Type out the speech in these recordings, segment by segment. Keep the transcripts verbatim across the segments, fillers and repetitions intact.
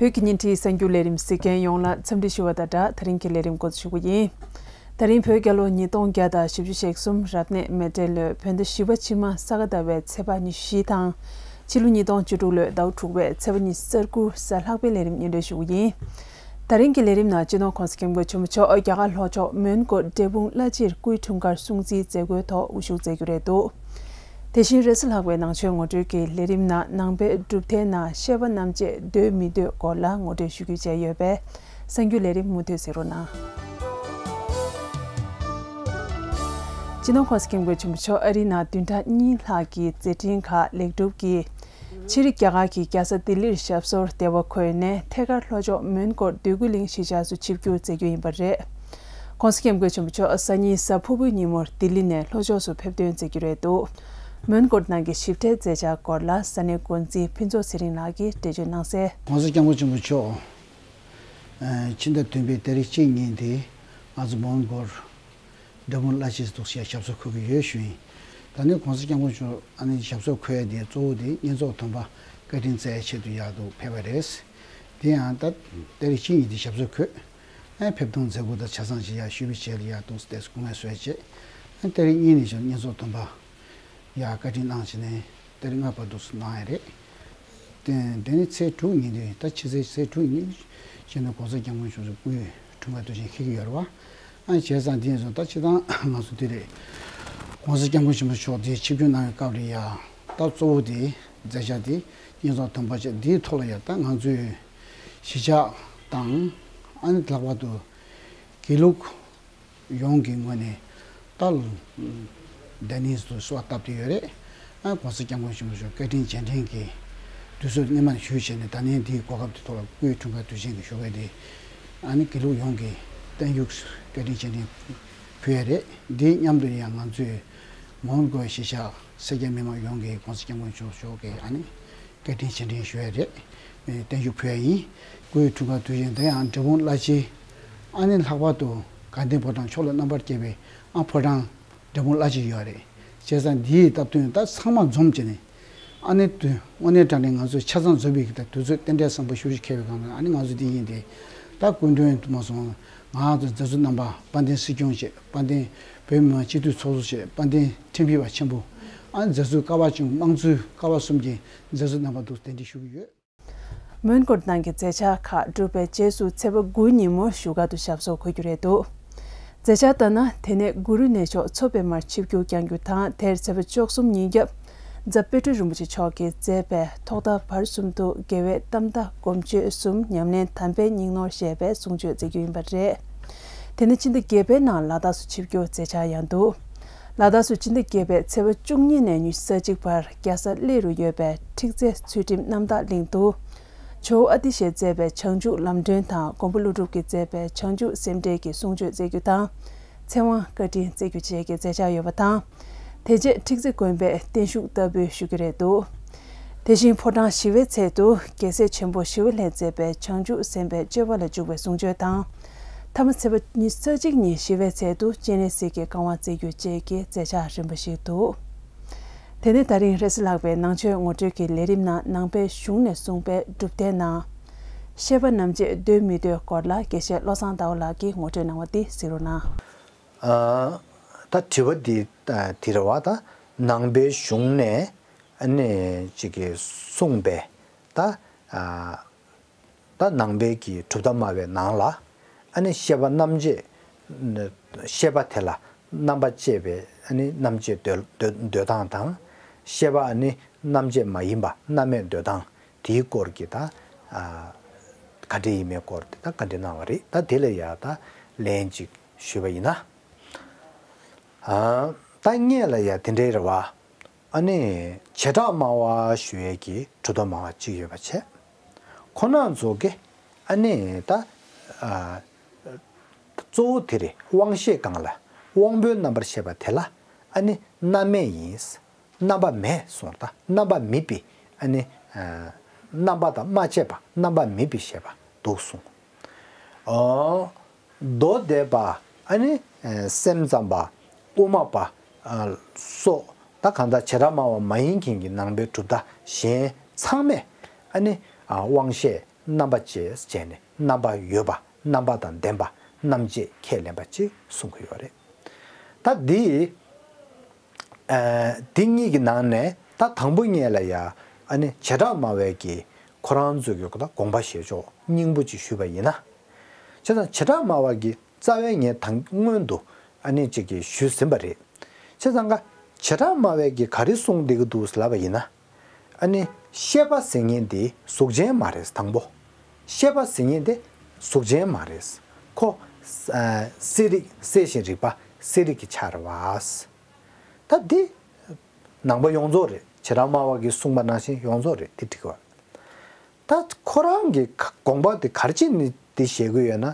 བོད་ཀྱི་ཉིན་བྲིས་གསར་འགྱུར་ལས་རིམ་གཟིགས་མཁན་ཡོངས་ལ་འཚམས་འདྲི་ཞུ་བ་དང་སྦྲགས། ད་རིང་གི་ལས་རིམ་འགོ་འཛུགས་ཞུ་གི་ཡིན། ད་རིང་བོད་རྒྱལ་ལོ་ཉིས་སྟོང་བརྒྱ་དང་བཞི་བཅུ་ཞེ་གསུམ་རབ་གནས་མེ་སྤྲེལ་ལོའི་བོད་ཟླ་བཞི་པ་ཕྱི་མ་ས་ག་ཟླ་བའི་ཚེས་པ་ཉི་ཤུ་བཞི་དང་། ཕྱི་ལོ་ཉིས་སྟོང་བཅུ་དྲུག་ལོའི་ཟླ་བ་དྲུག་པའི་ཚེས་པ་ཉི་ཤུ་རྩ་དགུ་གཟའ་ལྷག་པའི་ལས་རིམ་སྙན་སྒྲོན་ཞུ་གི་ཡིན། ད་རིང་གི་ལས་རིམ་ནང་སྤྱི་ནོར་༸གོང་ས་༸སྐྱབས་མགོན་ཆེན་པོ་མཆོག་རྒྱ་གར་ལྷོ་ཕྱོགས་མོན་གྷོ་འབྲས་སྤུངས་བླ་སྤྱིར་སྐུའི་འཁྲུངས་སྐར་སྲུང་བརྩིའི་མཛད་སྒོའི་ཐོག་དབུ་བཞུགས་མཛད་རྒྱུ་རེད་འདུག་དེ་བཞིན་རེས་གཟའ་ལྷག་པའི་ནང་ཆོས་ངོ་སྤྲོད་ཀྱི་ལས་རིམ་ནང་ནང་པའི་གྲུབ་མཐའི་ནང་བཤད་པ་རྣམ་འབྱེད་འདོད་མི་འདོད་སྐོར་ལ་ངོ་སྤྲོད་ཞུ་རྒྱུ་བཅས་ཡོད་པས། གསར་འགྱུར་ལས་རིམ་མུ་མཐུད་གཟིགས་རོགས་གནང་། སྤྱི་ནོར་༸གོང་ས་༸སྐྱབས་མགོན་ཆེན་པོ་མཆོག་ཨ་རིའི་ནང་བདུན་ཕྲག་གཉིས་ལྷག་གི་མཛད་འཕྲིན་ཁག་ལེགས་གྲུབ་ཀྱིས། ཕྱིར་རྒྱ་གར་གྱི་རྒྱལ་ས་ལྡི་ལིར་ཞབས་སོར་བདེ་བར་འཁོད་ནས་ཐད་ཀར་ལྷོ་ཕྱོགས་མོན་གྷོར་འདོད་རྒུ་གླིང་གཞིས་ཆགས་སུ་ཆིབས་བསྒྱུར་མཛད་རྒྱུ་ཡིན་པ་རེད། ༸གོང་ས་༸སྐྱབས་མགོན་ཆེན་པོ་མཆོག་སང་ཉིན་གཟའ་ཕུར་བུའི་ཉིན་མོར་ལྡི་ལི་ནས་ལྷོ་ཕྱོགས་སུ་ཕེབས་ཐོན་མཛད་རྒྱུ་རེད་འདུག་མོན་གྷོ་ནང་གི་ཞིབ་ཕྲའི་མཛད་འཆར་སྐོར་ལ་ས་གནས་འགོ་འཛིན་ཕུན་ཚོགས་ཚེ་རིང་ལགས་ཀྱིས་འགྲེལ་བརྗོད་གནང་གསལ། ༸གོང་ས་༸སྐྱབས་མགོན་ཆེན་པོ་མཆོག་ཕྱི་ཟླ་བདུན་པའི་ཏ་རིག་གཅིག་ཉིན་དེ་ང་ཚོ་མོན་གྷོར་འབྲས་སྤུངས་བླ་སྤྱི་འདུག་སེ་ཞབས་སོར་འཁོད་ཀྱི་ཡོད་ཞུ་ཡིན། ད་ནི་༸གོང་ས་༸སྐྱབས་མགོན་མཆོག་ཨ་ནི་ཞབས་སོར་འཁོད་ཡ་དེ་གཙོ་བོ་དེ་བསྙེན་རྫོགས་སྡོམ་པ་བཀའ་དྲིན་སྩལ་ཡའི་ཆེད་དུ་ཡར་དུ་ཕེབས་པ་རེད། དེ་ཡང་ད་ཏ་རིག་གཅིག་ཉིན་དེ་ཞབས་སོར་འཁོད། ཨ་ཕེབས་སྟངས་མཛད་སྒོ་དང་ཆ་ཚང་ཞིག་ཡར་ཞུས་པའི་རྗེས་ལ་ཡར་འདུག་སེ་སྐུ་ངལ་གསོ་ཡ་བྱས། ཨ་ཏ་རིག་གཉིས་ནས་བྱས་བསྙེན་རྫོགས་སྡོམ་པ་ཡར་བཀའ་དྲིན་གནང་བྱས་ནས་ཏ་རིག་ལྔ་བར་དུ་གནང་ཡ་རེད། དེ་དེ་ནི་ཚེས་དྲུག་ཉིན་དུ་ད་ཕྱི་ཚེས་ཚེས་དྲུག་ཉིན་སྤྱི་ནོར་༸གོང་ས་༸སྐྱབས་མགོན་མཆོག་གི་སྐུའི་འཁྲུངས་སྐར་དུས་ཆེན་འཁེལ་གྱི་ཡོད་རེད་བ། ཨ་བྱས་ཙང་དེ་ཡིན་ཙང་ད་སྤྱིར་བཏང་ང་ཚོ་དེ་རེད། ༸གོང་ས་༸སྐྱབས་མགོན་ཆེན་པོ་མཆོག་དེ་ཆིབས་བསྒྱུར་གནང་བའི་སྐབས་རེད་ཡ། ད་གཙོ་བོ་དེ་མཛད་འཆར་དེ་བསྙེན་རྫོགས་སྡོམ་པ་བཅས་དེའི་ཐོག་ལ་ཡ་ད་ང་ཚོའི་གཞིས་ཆགས་དང་ཨ་ནི་ལྷག་པར་དུ་དགེ་ལུགས་ཡོངས་ཀྱི་ངོས་ནས་ད་ལོ་ད་ནི་སུ་གསོལ་བ་བཏབ་བསྡད་ཡོད་རེད། ཨ་༸གོང་ས་༸སྐྱབས་མགོན་ཆེན་པོ་མཆོག་བཀའ་དྲིན་རྗེས་དྲན་གྱི་དུས་ཚོད་སྔོན་མ་ནས་ཞུས་བྱས་ནས་ད་ནི་འདིའི་གོ་སྐབས་དེ་ཐོག་ལ་སྐུའི་འཁྲུངས་སྐར་དུས་ཆེན་གྱི་ཞོགས་ཀས་དེ་ཨ་ནི་དགེ་ལུགས་ཡོངས་ཀྱི་བརྟན་བཞུགས་བཀའ་དྲིན་རྗེས་དྲན་ཕུལ་ཡ་རེད། འདིའི་མཉམ་དུ་ཡང་ང་ཚོས་མོན་གྷོ་གཞིས་ཆགས་སེར་སྐྱ་མི་མང་ཡོངས་ཀྱིས་༸གོང་ས་༸སྐྱབས་མགོན་ཆེན་པོ་མཆོག་གི་ཨ་ནི་བཀའ་དྲིན་རྗེས་དྲན་ཞུ་ཡ་རེད། བརྟན་བཞུགས་ཕུལ་ཡ་ཡིན། སྐུའི་འཁྲུངས་སྐར་དུས་ཆེན་དེ་ཡང་འབྲས་སྤུངས་བླ་སྤྱི་ཨ་ནི་ལྷག་པར་དུ་དགའ་ལྡན་ཕོ་བྲང་ཕྱོགས་ལ་རྣམ་པར་རྒྱལ་བའི་ཨ་ཕོ་བྲང་འབྲས་སྤུངས་བླ་སྤྱི་ཡོད་རེད། བྱས་ཙང་འདིའི་སྟབས་བསྟུན་ད་ཚང་མ་འཛོམས་བྱས་ནས་ཨ་ནི་དུས་དངོས་གནས་དྲང་གནས་ང་ཚོས་ཆ་ཚང་འཛོམས་པའི་གི་ད་དུས་ཚོད་རྟེན་འབྲེལ་བཟང་པོ་ཞེ་པོ་ཅིག་འཁེལ་བའི་སྒང་ལ་ཨ་ནི་ང་ཚོ་འདི་ཡིན་ཏེ། ད་སྐུ་མགྲོན་དུ་མ་སོང་། ང་ཚོ་མཛད་གཙོ་རྣམ་པ་དཔལ་ལྡན་སྲིད་སྐྱོང་བཅས་དཔལ་ལྡན་བོད་མི་མང་སྤྱི་འཐུས་ཚོགས་གཙོ་བཅས་དཔལ་ལྡན་ཁྲིམས་ཞིབ་པ་ཆེན་པོ་ཨ་ནི་མཛད་གཙོ་ཀ་བ་བཅུ་དམངས་གཙོའི་ཀ་བ་གསུམ་གྱི་མཛད་གཙོ་རྣམ་པ་འདུག་གདན་འདྲེན་ཞུ་གི་ཡོད། མོན་གྷོ་ནང་གི་མཛད་འཆར་ཁག་གྲུབ་པའི་རྗེས་སུ་ཚེས་པ་དགུ་ཉིན་མོ་བཞུགས་སྒར་དུ་ཞབས་སོར་འཁོད་རྒྱུ་རེད་འདུག་མཛད་འཆར་ལྟར་ན་དེ་ནས་གུ་རུ་ནས་མཆོག་མཚོ་པདྨར་ཆིབས་བསྒྱུར་བསྐྱང་རྒྱུ་དང་དེར་ཚེས་པ་བཅུ་གསུམ་ཉིན་རྒྱབ་རྫ་དཔལ་སྤྲུལ་རིན་པོ་ཆེ་མཆོག་གིས་མཛད་པའི་ཐོག་མཐའ་བར་གསུམ་དུ་རྒྱལ་བའི་གཏམ་དང་སྒོམ་སྤྱོད་གསུམ་ཉམས་ལེན་དམ་པའི་སྙིང་ནོར་ཞེས་པའི་གསུང་ཆོས་མཛད་རྒྱུ་ཡིན་པ་རེད། དེ་ནས་སྤྱི་ཟླ་བརྒྱད་པའི་ནང་ལ་དྭགས་སུ་ཆིབས་བསྒྱུར་མཛད་འཆར་ཡང་འདུག་ལ་དྭགས་སུ་སྤྱི་ཟླ་བརྒྱད་པའི་ཚེས་པ་བཅུ་གཉིས་ནས་ཉི་ཤུ་རྩ་གཅིག་བར་རྒྱལ་ས་གླེ་རུ་ཡོད་པའི་ཁྲིག་རྩེ་ཚུལ་ཁྲིམས་རྣམ་དག་གླིང་དུ། ཇོ་བོ་ཨ་ཏི་ཤས་མཛད་པའི་བྱང་ཆུབ་ལམ་སྒྲོན་དང་མགོན་པོ་ཀླུ་སྒྲུབ་ཀྱིས་མཛད་པའི་བྱང་ཆུབ་སེམས་འགྲེལ་གྱི་གསུང་ཆོས་མཛད་རྒྱུ་དང་། ཚེ་དབང་བཀའ་དྲིན་སྩལ་རྒྱུ་བཅས་ཀྱི་མཛད་འཆར་ཡོད་པ་དང་། དེ་རྗེས་ཁྲིག་རྩེ་དགོན་པའི་བརྟན་བཞུགས་ལྟ་བུ་ཞུ་རྒྱུ་རེད་འདུག་དེ་བཞིན་ཕོ་བྲང་ཞི་བའི་ཚལ་དུ་རྒྱལ་སྲས་ཆེན་པོ་ཞི་བ་ལྷས་མཛད་པའི་བྱང་ཆུབ་སེམས་དཔའི་སྤྱོད་པ་ལ་འཇུག་པའི་གསུང་ཆོས་དང་། མཐའ་མ་ཚེས་པ་ཉི་ཤུ་རྩ་གཅིག་ཉིན་ཞི་བའི་ཚལ་དུ་སྤྱན་རས་གཟིགས་ཀྱི་བཀའ་དབང་སྩལ་རྒྱུ་བཅས་ཀྱི་མཛད་འཆར་རིམ་པ་ཞིག་འདུག་དེ་ནས་ད་རིང་རེས་གཟའ་ལྷག་པའི་ནང་ཆོས་ངོ་སྤྲོད་ཀྱི་ལས་རིམ་ནང་ནང་པའི་གཞུང་ནས་གསུངས་པའི་གྲུབ་མཐའི་ནང་། བཤད་པ་རྣམ་འབྱེད་འདོད་མི་འདོད་སྐོར་ལ་དགེ་བཤེས་བློ་བཟང་ཟླ་བ་ལགས་ཀྱིས་ངོ་སྤྲོད་གནང་བ་འདི་གཟིགས་རོགས་གནང་། ཨ། ད་དྲི་བ་འདི་ཨ་འདི་རེད་བ། ད་ནང་པའི་གཞུང་ནས་ཨ་ནི་ཅིག་གིས་གསུངས་པའི་ད་ཨ་ད་ནང་པའི་གི་གྲུབ་མཐའ་སྨྲ་བའི་ནང་ལ་ཨ་ནི་བཤད་པ་རྣམ་འབྱེད། བཤད་པ་དེ་ལ་རྣམ་པ་ཕྱེ་བའི་ཨ་ནི་རྣམ་འབྱེད་འདོད་འདོད་འདོད་སྟངས་དང་། བཤད་པ་ཨ་ནི་རྣམ་འབྱེད་མ་ཡིན་པ་རྣམ་སྨད་འདོད་སྟངས་དེའི་སྐོར་གྱི་ད་ཨ་ག་འདྲ་ཡིན་མིན་སྐོར་དེ་ད་བཀའ་འདྲི་གནང་བ་རེད། ད་དེ་ལ་ཡ་ད་ལན་ཅིག་ཞུས་པ་ཡིན་ན། ཨ་ད་སྔོན་ལ་ཡ་དེ་འདྲའི་རེད་བ། ཨ་ནི་བྱེ་བྲག་སྨྲ་བ་ཞུ་ཡས་ཀྱི་གྲུབ་མཐའ་སྨྲ་བ་གཅིག་ཡོད་པ་བྱས། ཁོ་ན་ཚོ་གི་ཨ་ནི་ད་ཨ་གཙོ་བོ་དེ་རེད། དབང་ཤེས་སྒང་ལ་དབང་པོའི་རྣམ་པར་ཤེས་པ་དེ་ལ་ཨ་ནི་རྣམ་སྨད་ཡིན། རྣམ་པ་མེད་གསུངས། ད་རྣམ་པ་མེད་པའི་ཨ་ནི་ཨ་རྣམ་པ་དང་མ་དཔྱད་པ་རྣམ་པ་མེད་པའི་ཤེས་པ་འདུག་གསུངས། ཨོ། མདོ་སྡེ་པ་ཨ་ནི་སེམས་ཙམ་པ་དབུ་མ་པ་སོགས་ད་གང་ལྟར་བྱེ་བྲག་སྨྲ་བ་མ་ཡིན་མཁན་གྱི་ནང་པའི་གྲུབ་མཐའ་གཞན་ཚང་མས་ཨ་ནི་དབང་ཤེས་ རྣམ་པ་ཅེས་བྱས་ནས་རྣམ་པ་ཡོད་པ། རྣམ་པ་དང་ལྡན་པ། རྣམ་བཅད་ཁས་ལེན་པ་ཅེས་གསུང་གི་ཡོད་རེད། ད་འདི་ཨ་འདི་གཉིས་ཀྱི་ནང་ནས་ད་དང་པོ་ཉིད་ལ་ཡ་ཨ་ནི་བྱེ་བྲག་སྨྲ་བས་ཀྱི་ཁོ་རང་ཚོས་ཀྱི་ད་དགོངས་པ་བཞེས་ཕྱོགས་སྙིང་པོ་ཅིག་ཞུས་པ་ཡིན་ན། བྱས་ཙང་བྱེ་བྲག་སྨྲ་བ་གི་རྩ་བའི་ངས་དང་སྔོན་དུ་ཨ་ནི་ཅིག་གིས་ཞུས་ཟིན་པ་རེད། བྱས་ཙང་ཀ་བྱེ་བྲག་སྨྲ་བས་ཀྱི་ག་རེ་གསུངས་བསྡད་ཀྱི་འདུག་ལབ་པ་ཡིན་ན། ཨ་ནི་ཤེས་པ་ཟེར་མཁན་དེ་གཟུགས་ཅན་མ་རེད། དང་པོ། ཤེས་པ་ཟེར་མཁན་དེ་གཟུགས་ཅན་མ་རེད། ཁོ་ཨ་གསལ་རིག་གསལ་ཞིང་རིག་པ་གསལ་རིག་གི་ཆ་རེད་བ། ད་འདི་ནང་པ་ཡོངས་རྫོགས་རེད། བྱེ་བྲག་སྨྲ་བ་གིས་གསུངས་པ་ནང་བཞིན་ཡོངས་རྫོགས་རེད། དེ་འགྲིག་གི་བ། ད་ཁོ་རང་གི་དགོངས་པ་དེ་ག་རེ་བྱས་ནས་དེ་བཞེས་ཀྱི་ཡོད་ན།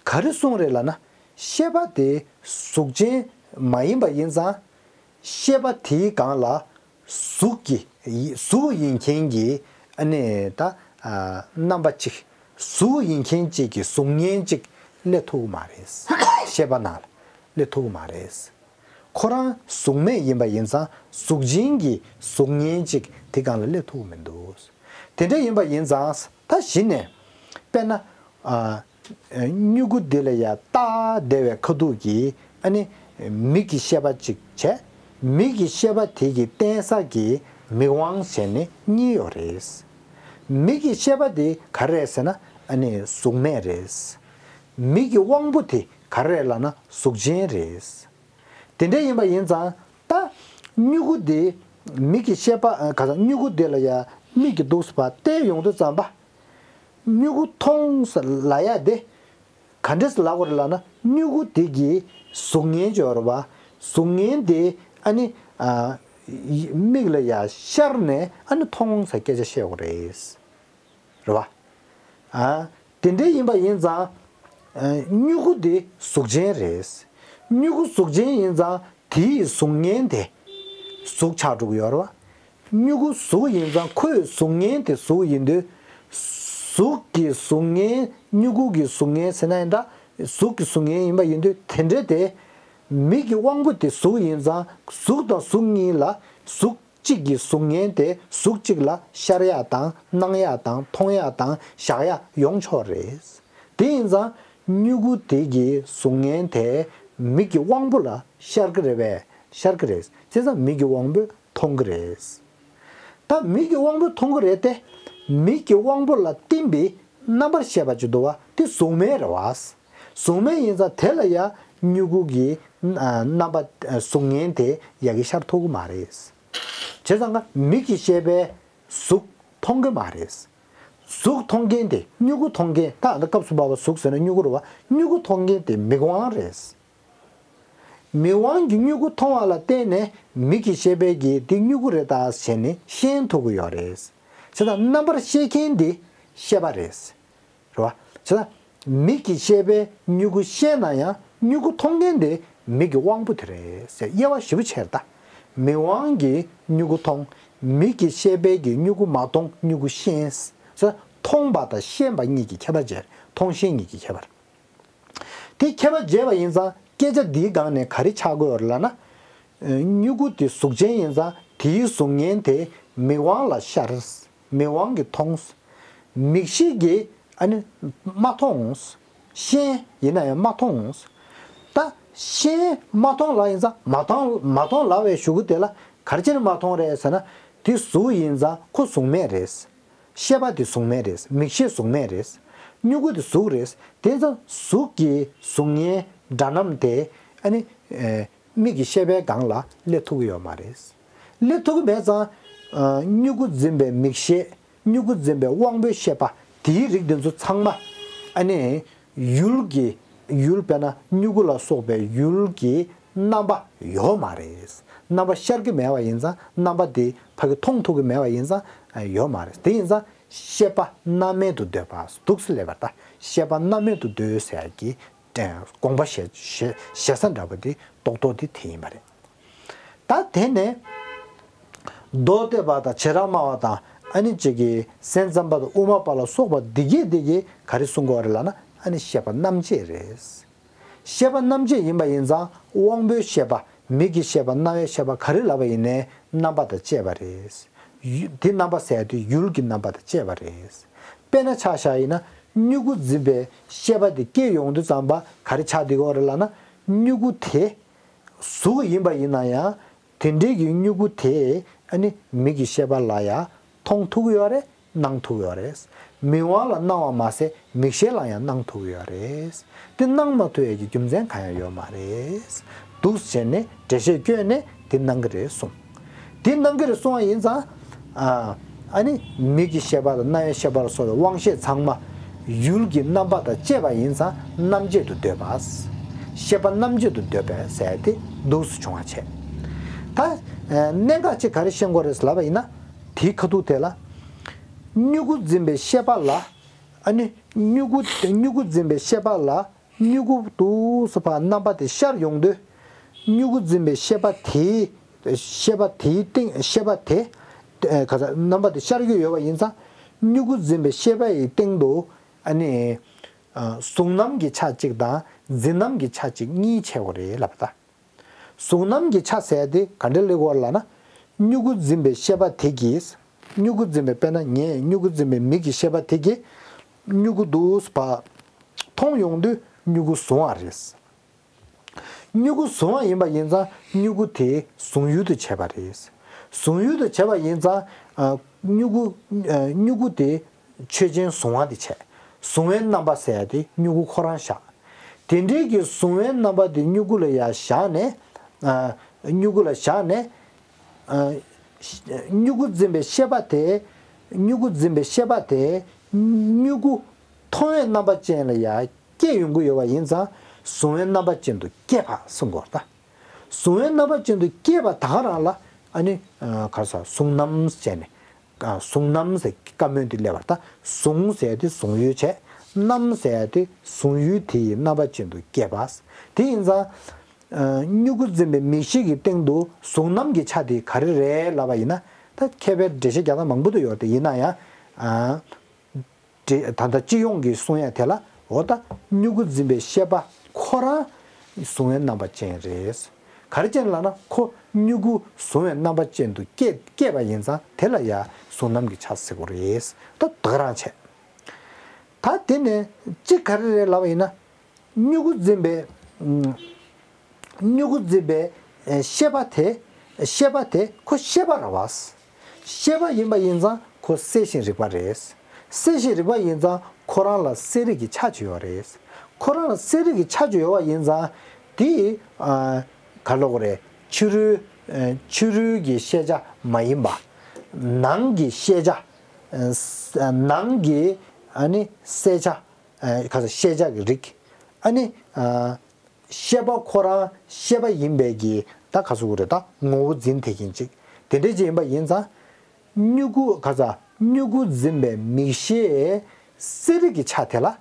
ག་རེ་གསུངས་རེད་ལབ་ན། ཤེས་པ་དེ་གཟུགས་ཅན་མ་ཡིན་པ་ཡིན་ཙང་། ཤེས་པ་དེའི་སྒང་ལ་གཟུགས་ཀྱི་གཟུགས་ཡིན་མཁན་གྱི་ཨ་ནི་ད་ཨ་རྣམ་པ་གཅིག་གཟུགས་ཡིན་མཁན་གཅིག་གི་གཟུགས་བརྙན་གཅིག་སླེབས་ཐུབ་ཀྱི་མ་རེད། ཤེས་པ་ནང་ལ་སླེབས་ཐུབ་ཀྱི་མ་རེད། ཁོ་རང་གཟུགས་མེད་ཡིན་པ་ཡིན་ཙང་གཟུགས་ཅན་གྱི་གཟུགས་བརྙན་གཅིག་དེ་སྒང་ལ་སླེབས་ཐུབ་ཀྱི་མི་འདུག་དེ་འདྲ་ཡིན་པ་ཡིན་ཙང་ད་གཞི་ནས་དཔེར་ན་ཨ། སྨྱུ་གུ་འདི་ལ་ཡ་བལྟ་བསྡད་པའི་ཁ་ཐུག་གིས་ཨ་ནི་མིག་གི་ཤེས་པ་གཅིག་བྱས། མིག་གི་ཤེས་པ་དེ་གི་བརྟེན་ས་གི་མིག་དབང་བྱས་ནས་གཉིས་ཡོད་རེད། མིག་གི་ཤེས་པ་དེ་ག་རེ་རེད་ཟེར་ན་ཨ་ནི་གཟུགས་མེད་རེད། མིག་གི་དབང་པོ་དེ་ག་རེ་རེད་ལབ་ན་གཟུགས་ཅན་རེད། དེ་འདྲ་ཡིན་པ་ཡིན་ཙང་ད་སྨྱུ་གུ་དེ་མིག་གི་ཤེས་པ་ག་ས་སྨྱུ་གུ་དེ་ལ་ཡ་མིག་གིས་འདུག་སེ་ཕར་བལྟས་ཡོང་དུས་ཙམ་པ། སྨྱུ་གུ་མཐོང་ས་ལབ་ཡ་དེ་ག་འདྲས་ལབ་དགོས་རེད་ལབ་ན། སྨྱུ་གུ་དེ་གི་གཟུགས་བརྙན་ཅིག་ཡོད་རེད་བ། གཟུགས་བརྙན་དེ་ཨ་ནི་ཨ་མིག་ལ་ཡ་ཤར་ནས་ཨ་ནི་མཐོང་ས་སྐད་ཆ་བཤད་དགོས་རེད། རེད་བ། ཨ་དེ་འདྲ་ཡིན་པ་ཡིན་ཙང་། ཨ་སྨྱུ་གུ་དེ་གཟུགས་ཅན་རེད། སྨྱུ་གུ་གཟུགས་ཅན་ཡིན་ཙང་དེའི་གཟུགས་བརྙན་དེ་གཟུགས་ཆགས་འགྲོ་གི་ཡོད་རེད་བ། སྨྱུ་གུ་གཟུགས་ཡིན་ཙང་ཁོའི་གཟུགས་བརྙན་དེ་གཟུགས་ཡིན་དུས། གཟུགས་ཀྱི་གཟུགས་བརྙན་སྨྱུ་གུ་གི་གཟུགས་བརྙན་ཟེར་ན་ཡང་འདྲ། གཟུགས་ཀྱི་གཟུགས་བརྙན་ཡིན་པ་ཡིན་དུས་དེ་འདྲ་དེ། མིག་གི་དབང་པོ་དེ་གཟུགས་ཡིན་ཙང་གཟུགས་དང་གཟུགས་གཉིས་ལ་གཟུགས་གཅིག་གི་གཟུགས་བརྙན་དེ་གཟུགས་གཅིག་ལ་ཤར་ཡག་དང་སྣང་ཡག་དང་མཐོང་ཡག་དང་བཞག་ཡག་ཡོང་ཆོག་རེད། དེ་ཡིན་ཙང་སྨྱུ་གུ་དེ་གི་གཟུགས་བརྙན་དེ་མིག་གི་དབང་པོ་ལ་ཤར་གི་རེད་པས། ཤར་གི་རེད། བྱས་ཙང་མིག་གི་དབང་པོས་མཐོང་གི་རེད། ད་མིག་གི་དབང་པོས་མཐོང་གི་རེད་དེ། མིག་གི་དབང་པོ་ལ་བརྟེན་པའི་རྣམ་པར་ཤེས་པ་ཅིག་འདུག་བ། དེ་གཟུགས་མེད་རེད་བ། གཟུགས་མེད་ཡིན་ཙང་དེ་ལ་ཡང་སྨྱུ་གུ་གི་ཨ་རྣམ་པ་ཨ་གཟུགས་བརྙན་དེ་ཡ་གི་ཤར་ཐུབ་ཀྱི་མ་རེད། བྱས་ཙང་ཀ་མིག་གི་ཤེས་པས་གཟུགས་མཐོང་གི་མ་རེད། གཟུགས་མཐོང་མཁན་དེ་སྨྱུ་གུ་མཐོང་མཁན། ད་ཨ་ད་སྐབས་སུ་བབ་པ་གཟུགས་ཟེར་ན་སྨྱུ་གུ་རེད་བ། སྨྱུ་གུ་མཐོང་མཁན་དེ་མིག་དབང་རེད། མིག་དབང་གིས་སྨྱུ་གུ་མཐོང་བ་ལ་བརྟེན་ནས་མིག་གི་ཤེས་པས་ཀྱིས་འདི་སྨྱུ་གུ་རེད་ད་ཟེར་ནས་ཤེས་ཐུབ་ཀྱི་ཡོད་རེད། བྱས་ཙང་རྣམ་པར་ཤེས་མཁན་འདི་ཤེས་པ་རེད། རེད་བ། བྱས་ཙང་མིག་གི་ཤེས་པས་སྨྱུ་གུ་ཤེས་ན་ཡང་སྨྱུ་གུ་མཐོང་མཁན་དེ་མིག་གི་དབང་པོ་དེ་རེད་ཟེར། དབྱེ་བ་ཞེ་པོ་ཕྱེ་རེད་ད། མིག་དབང་གིས་སྨྱུ་གུ་མཐོང་། མིག་གི་ཤེས་པས་ཀྱིས་སྨྱུ་གུ་མ་མཐོང་། སྨྱུ་གུ་ཤེས། བྱས་ཙང་མཐོང་བ་དང་ཤེས་པ་གཉིས་ཀྱི་ཁྱད་པར་བྱས། མཐོང་ཤེས་གཉིས་ཀྱི་ཁྱད་པར། དེ་ཁྱད་པར་བྱས་པ་ཡིན་ཙང་སྐད་ཆ་འདིའི་སྒང་ནས་ག་རེ་ཆགས་ཀྱི་ཡོད་རེད་ལབ་ན། སྨྱུ་གུ་དེ་གཟུགས་ཅན་ཡིན་ཙང་དེའི་གཟུགས་བརྙན་དེ་མིག་དབང་ལ་ཤར། མིག་དབང་གིས་མཐོང་། མིག་ཤེས་ཀྱིས་ཨ་ནི་མ་མཐོང་། ཤེས་ཡིན་ན་ཡང་མ་མཐོང་། ད་ཤེས་མ་མཐོང་ལབ་ཡིན་ཙང་མ་མཐོང་མ་མཐོང་ལབ་པའི་གཞུག་གུ་དེ་ལ་ག་རེ་བྱས་ནས་མ་མཐོང་རེད་ཟེར་ན། དེ་གཟུགས་ཡིན་ཙང་ཁོ་གཟུགས་མེད་རེད། ཤེས་པ་དེ་གཟུགས་མེད་རེད། མིག་ཤེས་གཟུགས་མེད་རེད། སྨྱུ་གུ་དེ་གཟུགས་རེད། དེ་ཙང་གཟུགས་ཀྱི་གཟུགས་བརྙན་སྒྲ་རྣམ་དེ་ཨ་ནི་ཨེ་མིག་གི་ཤེས་པའི་སྒང་ལ་སླེབས་ཐུབ་ཀྱི་ཡོད་མ་རེད། སླེབས་ཐུབ་ཀྱི་མེད་ཙང་ཨ་སྨྱུ་གུ་འཛིན་པའི་མིག་ཤེས། སྨྱུ་གུ་འཛིན་པའི་དབང་པོའི་ཤེས་པ། དེའི་རིགས་དེ་ཚོ་ཚང་མ་ཨ་ནི་ཡུལ་གྱི་ཡུལ་དཔེར་ན་སྨྱུ་གུ་ལ་སོགས་པའི་ཡུལ་གྱི་རྣམ་པ་ཡོད་མ་རེད། རྣམ་པ་ཤར་གྱི་མེད་པ་ཡིན་ཙང་། རྣམ་པ་དེ་ཕ་གི་མཐོང་ཐུབ་ཀྱི་མེད་པ་ཡིན་ཙང་ཡོད་མ་རེད། དེ་ཡིན་ཙང་ཤེས་པ་རྣམ་མེད་དུ་འདོད་པ་འདུག་སེ་ལབ་པ་ད། ཤེས་པ་རྣམ་མེད་དུ་འདོད་ཟེར་ཡ་གི་དགོངས་པ་བཞེས་བཞེས་བཞེས་ས་འདྲ་པོ་དེ་རྡོག་རྡོག་དེ་དེ་ཡིན་པ་རེད། ད་དེ་ནས་མདོ་སྡེ་པ་དང་བྱེ་བྲག་སྨྲ་བ་དང་ཨ་ནི་གཅིག་གིས་སེམས་ཙམ་པ་དང་དབུ་མ་པ་ལ་སོགས་པ་འདི་གས་འདི་གས་ག་རེ་གསུང་གི་ཡོད་རེད་ལབ་ན། ཨ་ནི་ཤེས་པ་རྣམ་བཅད་རེད། ཤེས་པ་རྣམ་བཅད་ཡིན་པ་ཡིན་ཙང་དབང་པོའི་ཤེས་པ། མིག་གི་ཤེས་པ། རྣ་བའི་ཤེས་པ་ག་རེ་ལབ་པ་ཡིན་ནའི་རྣམ་པ་དང་བཅས་པ་རེད། ཡུ་དེ་རྣམ་པ་ཟེར་དུས་ཡུལ་གྱི་རྣམ་པ་དང་བཅས་པ་རེད། དཔེར་ན་ཆ་བཞག་ཡིན་ན། མྱུ་གུ་འཛིན་པའི་ཤེས་པ་དེ་སྐྱེ་ཡོང་དུས་ཙམ་པ་ག་རེ་ཆགས་བསྡད་ཀྱི་ཡོད་རེད་ལབ་ན། མྱུ་གུ་དེ་གཟུགས་ཡིན་པ་ཡིན་ན་ཡང་། དེ་འདྲའི་གི་མྱུ་གུ་དེ་ཨ་ནི་མིག་གི་ཤེས་པ་ལ་ཡང་མཐོང་ཐུབ་ཀྱི་ཡོད་རེད། སྣང་ཐུབ་ཀྱི་ཡོད་རེད། མིག་དབང་ལ་སྣང་བ་མ་ཟད་མིག་ཤེས་ལ་ཡང་སྣང་ཐུབ་ཀྱི་ཡོད་རེད། དེ་སྣང་མ་ཐུབ་ཡས་ཀྱི་རྒྱུ་མཚན་གང་ཡང་ཡོད་མ་རེད། འདུག་བྱས་ནས་འགྲེལ་བཤད་བསྐྱོན་ནས་དེ་སྣང་གི་རེད་གསུངས། དེ་སྣང་གི་རེད་གསུངས་པ་ཡིན་ཙང་། ཨ་ཨ་ནི་མིག་གི་ཤེས་པ་དང་རྣ་བའི་ཤེས་པ་ལ་སོགས་པའི་དབང་ཤེས་ཚང་མ་ཡུལ་གྱི་རྣམ་པ་དང་བཅས་པ་ཡིན་ཙང་རྣམ་བཅད་དུ་འདོད་པ། ཤེས་པ་རྣམ་བཅད་དུ་འདོད་པས་ཟེར་ཏེ་འདུག་སེ་བྱུང་བ་བྱས། ད་ཨ་གནད་འགག་ཅིག་ག་རེ་ཤེས་དགོས་རེད་ལབ་པ་ཡིན་ན། དེའི་ཁ་ཐུག་དེ་ལ། མྱུ་གུ་འཛིན་པའི་ཤེས་པ་ལ། ཨ་ནི་མྱུ་གུ་མྱུ་གུ་འཛིན་པའི་ཤེས་པ་ལ། མྱུ་གུ་འདུག་སེ་ཕར་རྣམ་པ་དེ་ཤར་ཡོང་དུས། མྱུ་གུ་འཛིན་པའི་ཤེས་པ་དེའི་ཤེས་པ་དེའི་སྟེང་ཤེས་པ་དེ། ཨེ་ག་ས་རྣམ་པ་དེ་ཤར་གྱི་ཡོད་པ་ཡིན་ཙང་། མྱུ་གུ་འཛིན་པའི་ཤེས་པ་ཡི་སྟེང་དུ། ཨ་ནི་ཨ་གཟུང་རྣམ་གྱི་ཆ་གཅིག་དང་འཛིན་རྣམ་གྱི་ཆ་གཅིག་གཉིས་ཕྱེ་དགོས་རེད་ལབ་པ་ད། གཟུང་རྣམ་གྱི་ཆ་ཟེར་དེ་ག་འདྲ་སླེབས་ཀྱི་ཡོད་རེད་ལབ་ན། མྱུ་གུ་འཛིན་པའི་ཤེས་པ་དེ་གིས། མྱུ་གུ་འཛིན་པའི་དཔེར་ན་ངས་མྱུ་གུ་འཛིན་པའི་མིག་གི་ཤེས་པ་དེ་གིས། མྱུ་གུ་འདུག་སེ་ཕར་མཐོང་ཡོང་དུས་མྱུ་གུ་གཟུང་བ་རེད། མྱུ་གུ་གཟུང་བ་ཡིན་པ་ཡིན་ཙང་མྱུ་གུ་དེ་གཟུང་ཡུལ་དུ་བྱས་པ་རེད། གཟུང་ཡུལ་དུ་བྱས་པ་ཡིན་ཙང་། ཨ་མྱུ་གུ་ཨ་མྱུ་གུ་དེ་ཆོས་ཅན་གཟུང་བ་དེ་བྱས། གཟུང་བའི་རྣམ་པ་ཟེར་ཡ་དེ་མྱུ་གུ་ཁོ་རང་བཞག་དེ་འདྲའི་གི་གཟུང་བའི་རྣམ་པ་དེ་མྱུ་གུ་ལ་ཡར་བཞག་ནས། ཨ་མྱུ་གུ་ལ་བཞག་ནས། ཨ་མྱུ་གུ་འཛིན་པའི་ཤེས་པ་དེ། མྱུ་གུ་འཛིན་པའི་ཤེས་པ་དེ། མྱུ་གུ་མཐོང་བའི་རྣམ་པ་ཅན་ལ་ཡར་སྐྱེ་ཡོང་གི་ཡོད་པ་ཡིན་ཙང་། གཟུང་བའི་རྣམ་པ་ཅན་དུ་སྐྱེས་པ་གསུང་དགོས་རེད་ད། གཟུང་བའི་རྣམ་པ་ཅན་དུ་སྐྱེས་པ་ད་ག་རང་ལ་ཨ་ནི་ཨ་ག་རེ་ཟེར་གཟུང་རྣམ་བྱས་ནས། ཨ་གཟུང་རྣམ་ཟེར་བཀའ་མོལ་འདི་སླེབས་པ་ད། གཟུང་ཟེར་དེ་གཟུང་ཡུལ་བྱས། རྣམ་ཟེར་དེ་གཟུང་ཡུལ་དེ་ཡི་རྣམ་པ་ཅན་དུ་སྐྱེས་པ། དེ་ཡིན་ཙང་། ཨ་མྱུ་གུ་འཛིན་པའི་མིག་ཤེས་ཀྱི་སྟེང་དུ་གཟུང་རྣམ་གྱི་ཆ་དེ་ག་རེ་རེད་ལབ་པ་ཡིན་ན། ད་མཁས་པའི་འགྲེལ་བཤད་རྒྱག་སྟངས་མང་པོ་འདུག་ཡོད་དེ་ཡིན་ན་ཡང་། ཨ་འདི་ད་ལྟ་སྤྱི་ཡོངས་ཀྱི་གསུང་ཡ་དེ་ལ། འོ་ད་མྱུ་གུ་འཛིན་པའི་ཤེས་པ་ཁོ་རང་གཟུང་བའི་རྣམ་པ་ཅན་རེད། ག་རེ་ཅན་ལབ་ན་ཁོ་མྱུ་གུ་གཟུང་བའི་རྣམ་པ་ཅན་དུ་སྐྱེས་སྐྱེས་པ་ཡིན་ཙང་དེ་ལ་ཡ་གཟུང་རྣམ་གྱི་ཆ་ཟེར་དགོས་རེད། ད་ད་ག་རང་བྱས། ད་དེ་ནས་གཅིག་ག་རེ་རེད་ལབ་པ་ཡིན་ན། མྱུ་གུ་འཛིན་པའི་ཨ་མྱུ་གུ་འཛིན་པའི་ཨ་ཤེས་པ་དེ། ཤེས་པ་དེ་ཁོ་ཤེས་པ་རེད་བ། ཤེས་པ་ཡིན་པ་ཡིན་ཙང་ཁོ་གསལ་ཞིང་རིག་པ་རེད། གསལ་ཞིང་རིག་པ་ཡིན་ཙང་ཁོ་རང་ལ་གསལ་རིག་གི་ཆ་ཅིག་ཡོད་རེད། ཁོ་རང་ལ་གསལ་རིག་གི་ཆ་ཅིག་ཡོད་པ་ཡིན་ཙང་། དེ་ཨ་ག་ལབ་དགོས་རེད། ཕྱི་རོལ་ཨ་ཕྱི་རོལ་གྱི་ཤེས་བྱ་མ་ཡིན་པ། ནང་གི་ཤེས་བྱ། ཨ་ནང་གི་ཨ་ནི་གསལ་ཆ། ཨ་ག་ཟེར་ཤེས་བྱ་གི་རིགས། ཨ་ནི་ཨ་ཤེས་པ་ཁོ་རང་ཤེས་པ་ཡིན་པའི་གི་ད་ག་ཟེར་དགོས་རེད། ད་ངོ་བོ་འཛིན་བྱེད་མཁན་ཅིག་དེ་འདྲ་ཅིག་ཡིན་པ་ཡིན་ཙང་། མྱུ་གུ་ག་ཟེར་མྱུ་གུ་འཛིན་པའི་མིག་ཤེས་གསལ་རིག་གི་ཆ་དེ་ལ།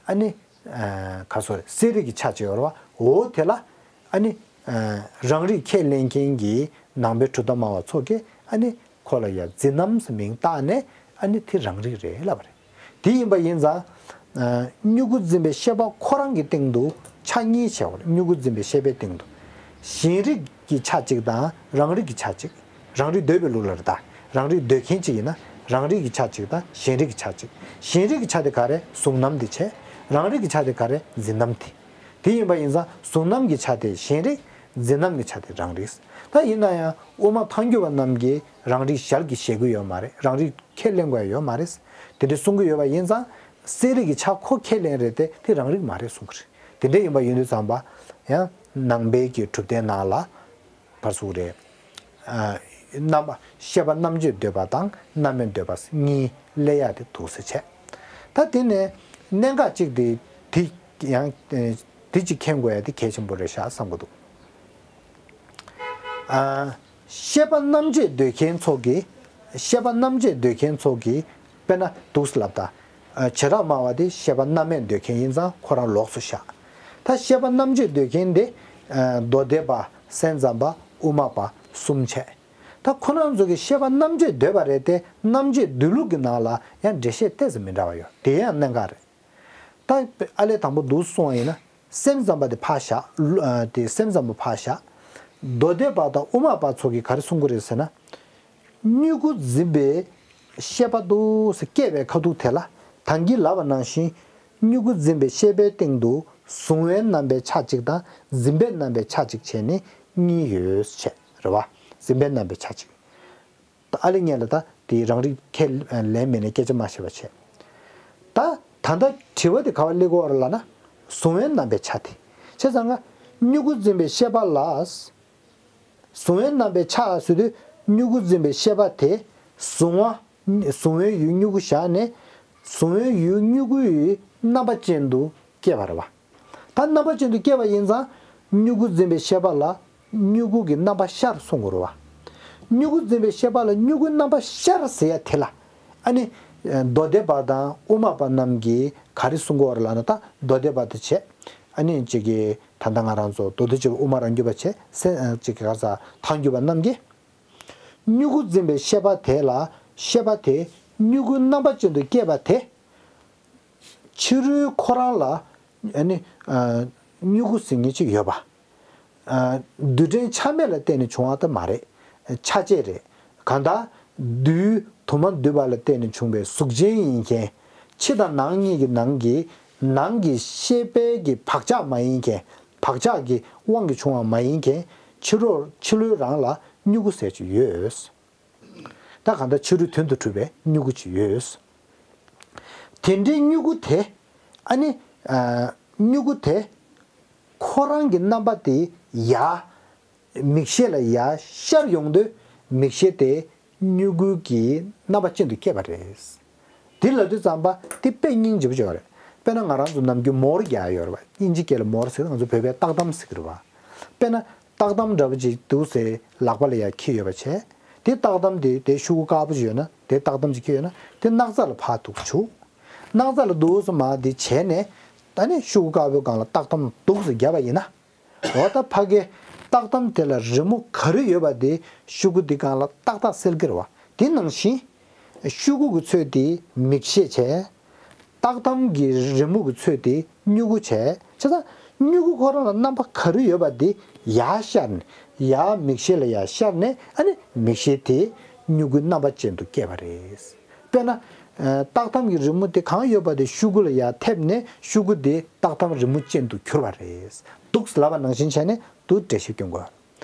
ཨ་ནི་ཨ་ག་ཟེར་གསལ་རིག་གི་ཆ་ཅིག་ཡོད་རེད་བ། འོ་དེ་ལ་ཨ་ནི་ཨ་རང་རིག་ཁས་ལེན་མཁན་གྱི་ནང་པའི་གྲུབ་མཐའ་སྨྲ་བ་ཚོ་གིས་ཨ་ནི་ཁོ་ལ་ཡ་འཛིན་རྣམ་ཟེར་མིང་བཏགས་ནས་ཨ་ནི་དེ་རང་རིག་རེད་ལབ་པ་རེད། དེ་ཡིན་པ་ཡིན་ཙང་། ཨ་མྱུ་གུ་འཛིན་པའི་ཤེས་པ་ཁོ་རང་གི་སྟེང་དུ་ཆ་གཉིས་བྱས་པ་རེད། མྱུ་གུ་འཛིན་པའི་ཤེས་པའི་སྟེང་དུ། གཞན་རིག་གི་ཆ་གཅིག་དང་རང་རིག་གི་ཆ་གཅིག་རང་རིག་འདོད་པའི་ལུགས་ལ་རེད་ད། རང་རིག་འདོད་མཁན་གཅིག་ཡིན་ན་རང་རིག་གི་ཆ་གཅིག་དང་གཞན་རིག་གི་ཆ་གཅིག་གཞན་རིག་གི་ཆ་དེ་ག་རེ་གཟུང་རྣམ་དེ་བྱས། རང་རིག་གི་ཆ་དེ་ག་རེ་འཛིན་རྣམ་དེ། དེ་ཡིན་པ་ཡིན་ཙང་གཟུང་རྣམ་གྱི་ཆ་དེ་གཞན་རིག་འཛིན་རྣམ་གྱི་ཆ་དེ་རང་རིག་ད་ཡིན་ན་ཡང་དབུ་མ་ཐལ་འགྱུར་བ་རྣམས་ཀྱིས་རང་རིག་ཞལ་གྱིས་བཞེས་ཀྱི་ཡོད་མ་རེད། རང་རིག་ཁས་ལེན་དགོས་ཡ་ཡོད་མ་རེད། དེ་འདྲ་གསུང་གི་ཡོད་པ་ཡིན་ཙང་། གསལ་རིག་གི་ཆ་ཁོ་ཁས་ལེན་རེད་དེ་དེ་རང་རིག་མ་རེད་གསུང་གི་རེད། དེ་འདྲ་ཡིན་པ་ཡིན་དུས་ཙམ་པ། ཡང་ནང་པའི་གི་གྲུབ་མཐའི་ནང་ལ། ག་རེ་ཟེར་དགོས་རེད། ཨ་རྣམ་པ་ཤེས་པ་རྣམ་བཅད་འདོད་པ་དང་རྣམ་དབེན་འདོད་པ་གཉིས་སླེབས་ཡ་དེ་འདུག་སེ་བྱས། ད་དེ་ནས་གནད་འགག་གཅིག་དེ་དེ་ཡང་དེ་གཅིག་མཁྱེན་དགོས་ཡ་དེ་གལ་ཆེན་པོ་རེད་ཤག་བསམ་གྱི་འདུག་ཨ་ཤེས་པ་རྣམ་བཅད་འདོད་མཁན་ཚོ་གིས། ཤེས་པ་རྣམ་བཅད་འདོད་མཁན་ཚོ་གིས་དཔེར་ན་འདུག་སེ་ལབ་ད། ཨ་བྱེ་བྲག་སྨྲ་བ་དེ་ཤེས་པ་རྣམ་དབེན་འདོད་མཁན་ཡིན་ཙང་ཁོ་རང་ལོགས་སུ་བཞག་ད་ཤེས་པ་རྣམ་བཅད་འདོད་མཁན་དེ་ཨ་མདོ་སྡེ་པ། སེམས་ཙམ་པ། དབུ་མ་པ་གསུམ་བྱས། ད་ཁོ་རང་ཚོ་གིས་ཤེས་པ་རྣམ་བཅད་འདོད་པ་རེད་དེ་རྣམ་བཅད་འདོད་ལུགས་ཀྱི་ནང་ལ་ཡང་འགྲེལ་བཤད་ཏོག་ཙམ་མི་འདྲ་བ་ཡོད། དེ་ཡང་གནད་འགག་རེད། ད་ཨ་ལས་དང་པོ་འདུག་སེ་གསུངས་པ་ཡིན་ན་སེམས་ཙམ་པ་དེ་ཕར་བཞག་ལུ་ཨ་དེ་སེམས་ཙམ་པ་ཕར་བཞག་མདོ་སྡེ་པ་དང་དབུ་མ་པ་ཚོ་གིས་ག་རེ་གསུང་གི་རེད་ཟེར་ན། མྱུ་གུ་འཛིན་པའི་ཤེས་པ་འདུག་སེ་སྐྱེས་པའི་ཁ་ཐུག་དེ་ལ་ ད་གིན་ལབ་པ་ནང་བཞིན། མྱུ་གུ་འཛིན་པའི་ཤེས་པའི་སྟེང་དུ་གཟུང་བའི་རྣམ་པའི་ཆ་གཅིག་དང་འཛིན་པའི་རྣམ་པའི་ཆ་གཅིག་བྱས་ནས་གཉིས་ཡོད་བྱས་རེད་བ། འཛིན་པའི་རྣམ་པའི་ཆ་གཅིག་ད་ཨ་ལེ་ཉལ་ལ་ད་དེ་རང་རིག་ཁས་ལེན་མེད་ནས་སྐད་ཆ་མ་བཤད་པ་བྱས། ད་ད་ལྟ་དྲི་བ་དེ་ག་བ་སླེབས་ཀྱི་ཡོད་རེད་ལབ་ན། གཟུང་བའི་རྣམ་པའི་ཆ་དེ། བྱས་ཙང་ང་མྱུ་གུ་འཛིན་པའི་ཤེས་པ་ལ། གཟུང་བའི་རྣམ་པའི་ཆ་ཟེར་དུས་མྱུ་གུ་འཛིན་པའི་ཤེས་པ་དེ་གཟུང་བ། གཟུང་བའི་ཡུལ་མྱུ་གུ་བཞག་ནས། གཟུང་བའི་ཡུལ་མྱུ་གུའི་རྣམ་པ་ཅན་དུ་སྐྱེས་པ་རེད་བ། ད་རྣམ་པ་ཅན་དུ་སྐྱེས་པ་ཡིན་ཙང་། མྱུ་གུ་འཛིན་པའི་ཤེས་པ་ལ་མྱུ་གུ་གི་རྣམ་པ་ཤར་གསུང་དགོས་རེད་བ། མྱུ་གུ་འཛིན་པའི་ཤེས་པ་ལ་མྱུ་གུའི་རྣམ་པ་ཤར་ཟེར་ཡ་དེ་ལ། ཨ་ནི། མདོ་སྡེ་པ་དང་དབུ་མ་པ་རྣམས་ཀྱིས་ག་རེ་གསུང་གི་ཡོད་རེད་ལབ་ན། ད་མདོ་སྡེ་པ་དེ་བྱས། ཨ་ནི་གཅིག་གིས་ད་ལྟ་ང་རང་ཚོ་མདོ་སྡེ་སྤྱོད་པ་དབུ་མ་རང་རྒྱུད་པ་བྱས། སེམས་གཅིག་གིས་ག་རེ་ཟེར། ཐལ་འགྱུར་བ་རྣམས་ཀྱིས། མྱུ་གུ་འཛིན་པའི་ཤེས་པ་དེ་ལ། ཤེས་པ་དེ་མྱུ་གུའི་རྣམ་པ་ཅན་དུ་སྐྱེས་པ་དེ། ཕྱི་རོལ་ཁོ་རང་ལ། ཨ་ནི། ཨ། མྱུ་གུ་ཟེར་མཁན་ཅིག་ཡོད་པ། ཨ། རྡུལ་ཕྲན་ཆ་མེད་ལ་བརྟེན་ནས་བྱུང་བ་ད་མ་རེད། ཆ་བཅས་རེད། གང་ལྟར། རྡུལ་དུ་མ་འདུས་པ་ལ་བརྟེན་ནས་བྱུང་བའི་གཟུགས་ཅན་ཡིན་མཁན། ཕྱི་དང་ནང་གཉིས་ཀྱི་ནང་གི། ནང་གི་ཤེས་པའི་གི་བག་ཆགས་མ་ཡིན་མཁན། བག་ཆགས་ཀྱི་དབང་གིས་བྱུང་བ་མ་ཡིན་མཁན། ཕྱི་རོལ་ཕྱི་ལོགས་རང་ལ་མྱུ་གུ་ཟེར་ཅིག་ཡོད། ད་གང་ལྟར་ཕྱི་རོལ་དོན་དུ་གྲུབ་པའི་མྱུ་གུ་ཅིག་ཡོད། དེ་འདྲའི་མྱུ་གུ་དེ། ཨ་ནི། ཨ། མྱུ་གུ་དེ་ཁོ་རང་གི་རྣམ་པ་དེ་ཡར་མིག་ཤེས་ལ་ཡར་ཤར་ཡོང་དུས། མིག་ཤེས་དེ་མྱུ་གུ་གི་རྣམ་པ་ཅན་དུ་སྐྱེས་པ་རེད། དེ་ལབ་དུས་ཙམ་པ་དེ་དཔེ་སྙིང་རྗེ་པོ་ཅིག་ཡོད་རེད། དཔེར་ན་ང་རང་ཚོ་ནམ་རྒྱུན་མོ་རྒྱག་ཡོད་རེད་བ། དབྱིན་ཇི་སྐད་ལ་མོ་ཟེར། ང་ཚོ་བོད་པས་སྟག་དམ་ཟེར་གི་རེད་བ། དཔེར་ན། སྟག་དམ་འདྲ་པོ་ཅིག་འདུག་ཟེར་ལག་པ་ལ་ཡར་འཁྱེར་ཡོད་པ་བྱས། དེ་སྟག་དམ་དེ་དེ་ཤོག་གུ་དཀར་པོ་ཅིག་ཡོད་ན། དེ་སྟག་དམ་ཅིག་འཁྱེར་ཡོད་ན། དེ་སྣག་ཚ་ལ་ཕར་འདུག་བྱུག་སྣག་ཚ་ལ་འདུག་སེ་མར་དེ་བྱས་ནས། ད་ནི་ཤོག་གུ་དཀར་པོའི་སྒང་ལ་སྟག་དམ་འདུག་སེ་བརྒྱབ་པ་ཡིན་ན། འོ་ད་ཕ་གིའི་སྟག་དམ་དེ་ལ་རི་མོ་ག་རེ་ཡོད་པ་དེ་ཤོག་གུ་དེ་སྒང་ལ་ཏག་ཏག་གསལ་གི་རེད་བ། དེ་ནང་བཞིན། ཤོག་གུ་གི་ཚོད་དེ་མིག་ཤེས་བྱས། སྟག་དམ་གྱི་རི་མོ་གི་ཚོད་དེ་མྱུ་གུ་བྱས། བྱས་ཙང་མྱུ་གུ་ཁོ་རང་ལ་རྣམ་པ་ག་རེ་ཡོད་པ་དེ་ཡར་ཤར་ནས། ཡར་མིག་ཤེས་ལ་ཡར་ཤར་ནས། ཨ་ནི་མིག་ཤེས་དེ་མྱུ་གུའི་རྣམ་པ་ཅན་དུ་སྐྱེས་པ་རེད། དཔེར་ན། ཨ། སྟག་དམ་གྱི་རི་མོ་དེ་གང་ཡོད་པ་དེ་ཤོག་གུ་ལ་ཡར་ཐེབས་ནས། ཤོག་གུ་དེ་སྟག་དམ་རི་མོ་ཅན་དུ་གྱུར་པ་རེད། འདུག་ལབ་པ་ནང་བཞིན་བྱས་ནས་འདུག་འགྲེལ་བཤད་སྐྱོན་དགོས།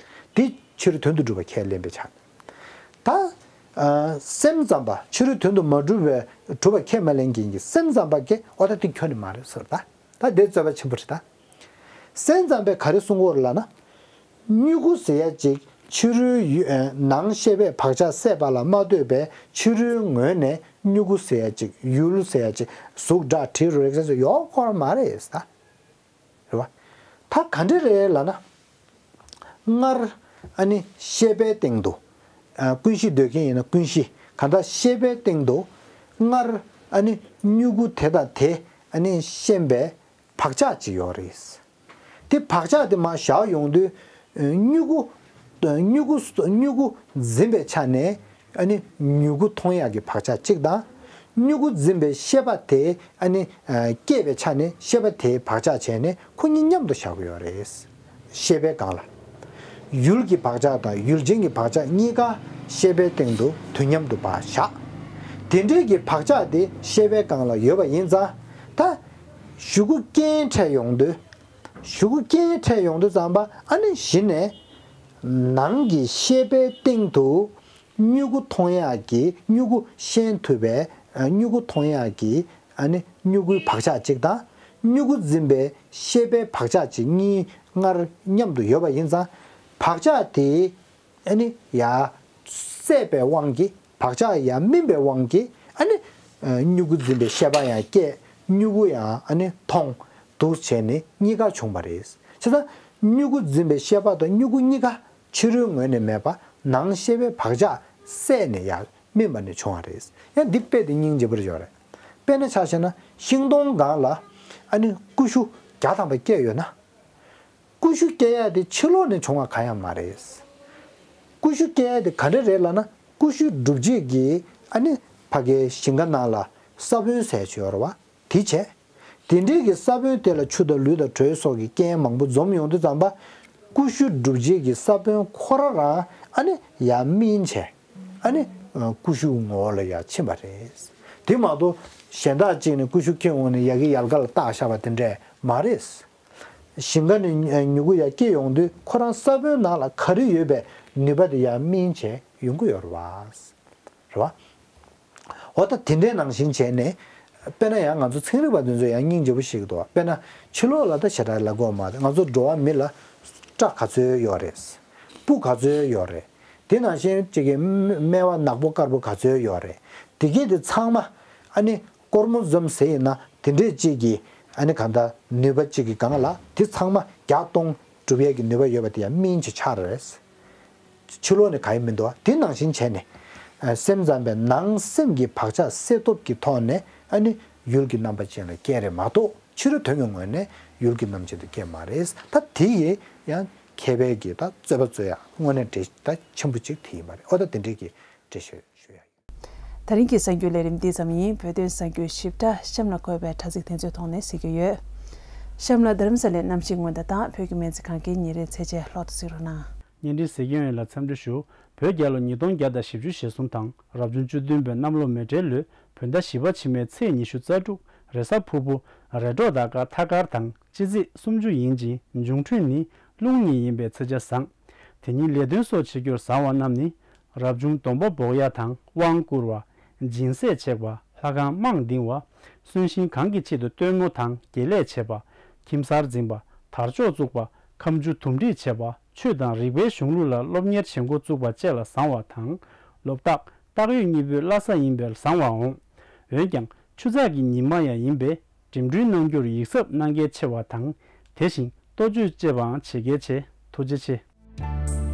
དེ་ཕྱི་རོལ་དོན་དུ་གྲུབ་པ་ཁས་ལེན་པའི་ཆ་ནས། ད། ཨ། སེམས་ཙམ་པ། ཕྱི་རོལ་དོན་དུ་མ་གྲུབ་པའི་གྲུབ་པ་ཁས་མ་ལེན་མཁན་གྱི་སེམས་ཙམ་པ་གིས། འོ་ད་དེ་ཁྱོན་ནས་མ་རེད་ཟེར། ད། ད་དེ་རྩོད་པ་ཆེན་པོ་རེད་ད། སེམས་ཙམ་པས་ག་རེ་གསུང་གི་ཡོད་རེད་ལབ་ན། མྱུ་གུ་ཟེར་ཡ་ཅིག་ཕྱི་རོལ་ཡུལ། ཨ། ནང་ཤེས་པས་བག་ཆགས་སད་པ་ལ་མ་ལྟོས་པའི་ཕྱི་རོལ་ངོས་ནས་མྱུ་གུ་ཟེར་ཡ་ཅིག་ཡུལ་ཟེར་ཡ་ཅིག་གཟུགས་སྒྲ་དྲི་རོ་རེག་བྱ་ཚོ་ཡོད་ཁོ་རང་མ་རེད་ད། རེད་བ། ད་ག་འདྲ་རེད་ལབ་ན། སྔར། ཨ་ནི་ཤེས་པའི་སྟེང་དུ། ཨ། ཀུན་གཞི་འདོད་མཁན་ཡིན་ན་ཀུན་གཞི། གང་ལྟར་ཤེས་པའི་སྟེང་དུ། སྔར། ཨ་ནི་མྱུ་གུ་དེ་དང་དེ། ཨ་ནི་ཤེས་པའི་བག་ཆགས་ཅིག་ཡོད་རེད། དེ་བག་ཆགས་དེ་མར་བཞག་ཡོང་དུས། མྱུ་གུ། མྱུ་གུ། མྱུ་གུ་འཛིན་པའི་ཆ་ནས། ཨ་ནི་མྱུ་གུ་མཐོང་ཡག་གི་བག་ཆགས་གཅིག་དང་། མྱུ་གུ་འཛིན་པའི་ཤེས་པ་དེ། ཨ་ནི། ཨ། སྐྱེས་པའི་ཆ་ནས་ཤེས་པ་དེའི་བག་ཆགས་བྱས་ནས་ཁོ་གཉིས་མཉམ་དུ་བཞག་གི་ཡོད་རེད། ཤེས་པའི་སྒང་ལ། ཡུལ་གྱི་བག་ཆགས་དང་ཡུལ་ཅན་གྱི་བག་ཆགས་གཉིས་ཀ་ཤེས་པའི་སྟེང་དུ་དུས་མཉམ་དུ་ཕར་བཞག་དེ་འདྲའི་གི་བག་ཆགས་དེ་ཤེས་པའི་སྒང་ལ་ཡོད་པ་ཡིན་ཙང་། ད་གཞུག་གུ་རྐྱེན་འཕྲད་ཡོང་དུས། གཞུག་གུ་རྐྱེན་འཕྲད་ཡོང་དུས་ཙམ་པ། ཨ་ནི་གཞི་ནས་ནང་གི་ཤེས་པའི་སྟེང་དུ་མྱུ་གུ་མཐོང་ཡག་གི། མྱུ་གུ་ཤེས་ཐུབ་པའི། ཨ། མྱུ་གུ་མཐོང་ཡག་གི། ཨ་ནི་མྱུ་གུའི་བག་ཆགས་གཅིག་དང་། མྱུ་གུ་འཛིན་པའི་ཤེས་པའི་བག་ཆགས་གཅིག་གཉིས་སྔར་མཉམ་དུ་ཡོད་པ་ཡིན་ཙང་། བག་ཆགས་དེ། ཨ་ནི་ཡར་སད་པའི་དབང་གིས། བག་ཆགས་ཡར་སྨིན་པའི་དབང་གིས། ཨ་ནི། ཨ། མྱུ་གུ་འཛིན་པའི་ཤེས་པ་ཡང་སྐྱེས། མྱུ་གུ་ཡང་། ཨ་ནི་མཐོང་། འདུག་བྱས་ནས་གཉིས་ཀ་བྱུང་བ་རེད། བྱས་ཙང་མྱུ་གུ་འཛིན་པའི་ཤེས་པ་དང་མྱུ་གུ་གཉིས་ཀ་ཕྱི་རོལ་ངོས་ནས་མེད་པ། ནང་ཤེས་པའི་བག་ཆགས་སད་ནས་ཡར་སྨིན་པ་ནས་བྱུང་བ་རེད། ཡང་འདི་དཔེ་དེ་སྙིང་རྗེ་པོ་ཡོད་རེད། དཔེར་ན་ཆ་བཞག་ན་ཤིང་སྡོང་སྒང་ལ། ཨ་ནི་ཀུ་ཤུ་བརྒྱ་ཐམ་པ་སྐྱེས་ཡོད་ན། ཀུ་ཤུ་སྐྱེ་ཡ་དེ་ཕྱི་ལོགས་ནས་བྱུང་བ་གང་ཡང་མ་རེད། ཀུ་ཤུ་སྐྱེ་ཡ་དེ་ག་འདྲ་རེད་ལབ་ན། ཀུ་ཤུ་སྒྲུབ་བྱེད་ཀྱི། ཨ་ནི་ཕ་གའི་ཞིང་ཁ་ནང་ལ་ས་བོན་ཟེར་ཅིག་ཡོད་རེད་བ། དེ་བྱས། དེ་འདྲའི་གི་ས་བོན་དེ་ལ་ཆུ་དང་ལུད་དང་དྲོད་སོགས་ཀྱི་རྐྱེན་མང་པོ་འཛོམས་ཡོང་དུས་ཙམ་པ། ཀུ་ཤུ་སྒྲུབ་བྱེད་ཀྱི་ས་བོན་ཁོ་རང་རང་། ཨ་ནི་ཡར་སྨིན་བྱས། ཨ་ནི་ཀུ་ཤུ་ངོ་བོ་ལ་ཡར་ཕྱིན་པ་རེད། དེ་མ་གཏོགས་ གཞན་དག་ཅིག་ནས་ཀུ་ཤུ་འཁྱེར་འོང་ནས་ཡ་གི་ཡལ་ག་ལ་བཏགས་བཞག་པ་དེ་འདྲས་མ་རེད། ཞིང་ཁ་ནས་མྱུ་གུ་ཡར་སྐྱེས་ཡོང་དུས་ཁོ་རང་ས་བོན་ནང་ལ་ག་རེ་ཡོད་པའི་ནུས་པ་དེ་ཡར་སྨིན་བྱས་ཡོང་གི་ཡོད་རེད་བ། རེད་བ། འོ་ད་དེ་འདྲའི་ནང་བཞིན་བྱས་ནས། དཔེར་ན་ཡང་ང་ཚོ་ཚན་རིག་པ་དེ་ཚོ་ཡང་སྙིང་རྗེ་པོ་ཞིག་འདུག་དཔེར་ན་ཕྱི་ལོགས་ལ་ད་ཞེ་དྲག་ལབ་དགོས་མ་རེད། ང་ཚོ་འགྲོ་བ་མི་ལ་སྐྲ་ག་ཚོད་ཡོད་རེད། སྤུ་ག་ཚོད་ཡོད་རེད། དེ་ནང་བཞིན་གཅིག་གི་སྨེ་བ་ནག་པོ་དཀར་པོ་ག་ཚོད་ཡོད་རེད། དེ་གས་དེ་ཚང་མ་ཨ་ནི་ཀོར་མོ་ཛོམ་ཟེར་ཡིན་ན་དེ་འདྲས་གཅིག་གི་ཨ་ནི་གང་ལྟར་ནུས་པ་གཅིག་གི་སྒང་ལ་དེ་ཚང་མ་བརྒྱ་སྟོང་སྒྲུབ་ཡས་ཀྱི་ནུས་པ་ཡོད་པ་དེ་ཡང་སྨིན་བྱས་ཆགས་རེད། ཕྱི་ལོགས་ནས་གང་ཡང་མི་འདུག་དེ་ནང་བཞིན་བྱས་ནས། སེམས་ཙམ་པའི་ནང་སེམས་ཀྱི་བག་ཆགས་སད་སྟོབས་ཀྱི་ཐོག་ནས་ཨ་ནི་ཡུལ་གྱི་རྣམ་པ་ཅན་ལ་སྐྱེ་རེད་མ་གཏོགས་ཕྱི་རོལ་དོན་གྱི་ངོས་ནས་ཡུལ་གྱི་རྣམ་ཅན་དུ་སྐྱེ་མ་རེད། ད་དེ་ཡི་ཡང་མཁས་པའི་གི་ད་རྩོད་པ་རྩོད་ཡ་དངོས་གནས་འགྲེལ་ད་ཆེན་པོ་གཅིག་དེ་ཡིན་པ་རེད། ཨོ་ད་དེ་འདྲས་ཀྱི་འགྲེལ་བཤད་ཞུ་ཡ་ཡིན། ད་རིང་གི་གསར་འགྱུར་ལས་རིམ་འདི་ཙམ་ཡིན། བོད་དོན་གསར་འགྱུར་ཞིབ་ཕྲ་གཤམ་ལ་འཁོད་པའི་དྲ་ཚིགས་དེ་ཚོའི་ཐོག་ནས་གཟིགས་རྒྱུ་ཡོད། གཤམ་ལ་རྡ་རམ་ས་ལའི་གནམ་གཤིས་སྔོན་བརྡ་དང་བོད་ཀྱི་སྨན་རྩིས་ཁང་གི་ཉིན་རེའི་ཚེས་ཆའི་ལྷག་ཏུ་གཟིགས་རོགས་གནང་། བརྙན་འཕྲིན་གཟིགས་མཁན་ཡོངས་ལ་འཚམས་འདྲི་ཞུ། བོད་རྒྱལ་ལོ་ཉིས་སྟོང་བརྒྱ་དང་བཞི་བཅུ་ཞེ་གསུམ་དང་རབ་བྱུང་བཅུ་བདུན་པའི་གནམ་ལོ་མེ་སྤྲེལ་ལོའི་བོད་ཟླ་བཞི་པ་ཕྱི་མའི་ཚེས་ཉི་ཤུ་རྩ་དྲུག་རེས་གཟའ་ཕུར་བུ། རེས་འགྲོགས་ཟླ་སྐར་ཐ་སྐར་དང་སྤྱི་ཚེས་སུམ་ཅུ་ཡིན་ཅིང་འབྱུང་འཕྲོད་ནི་རླུང་ཉིན་ཡིན་པས་ཚེས་ཆ་བཟང་། དེ་ཉིན་ལས་དོན་སོགས་བྱེད་རྒྱུར་བཟང་བ་རྣམས་ནི། རབ་བྱུང་སྡོང་པོ་འབོག་ཡ་དང་དབང་བསྐུར་བ། སྦྱིན་སྲེག་བྱེད་པ། ལྷ་ཁང་རྨང་འདིང་བ། གསོན་གཤིན་གང་གི་ཆེད་དུ་སྟོན་མོ་དང་དགེ་ལས་བྱེད་པ། ཁྱིམ་གསར་འཛིན་པ། དར་ལྕོག་བཙུགས་པ། ཁ་མཆུ་དུམ་སྒྲིག་བྱེད་པ། ཆོས་དང་རིག་པའི་གཞུང་ལུགས་ལ་སློབ་གཉེར་བྱེད་འགོ་བཙུགས་པ་བཅས་ལ་བཟང་བ་དང་། ལོ་སྟག་སྟག་ཡོས་གཉིས་པོའི་བླ་གཟའ་ཡིན་པས་བཟང་བའོ། འོན་ཀྱང་ཆུ་ཚགས་ཀྱི་ཉི་མ་ཡང་ཡིན་པས་འགྲིམ་འགྲུལ་གནང་རྒྱུར་ཡིག་ཚབ་གནང་གལ་ཆེ་བ་དང་། དེ་བཞིན་ལྟོ་བཅོས་བཅས་པའང་བྱེད་གལ་ཆེ། ཐུགས་རྗེ་ཆེ།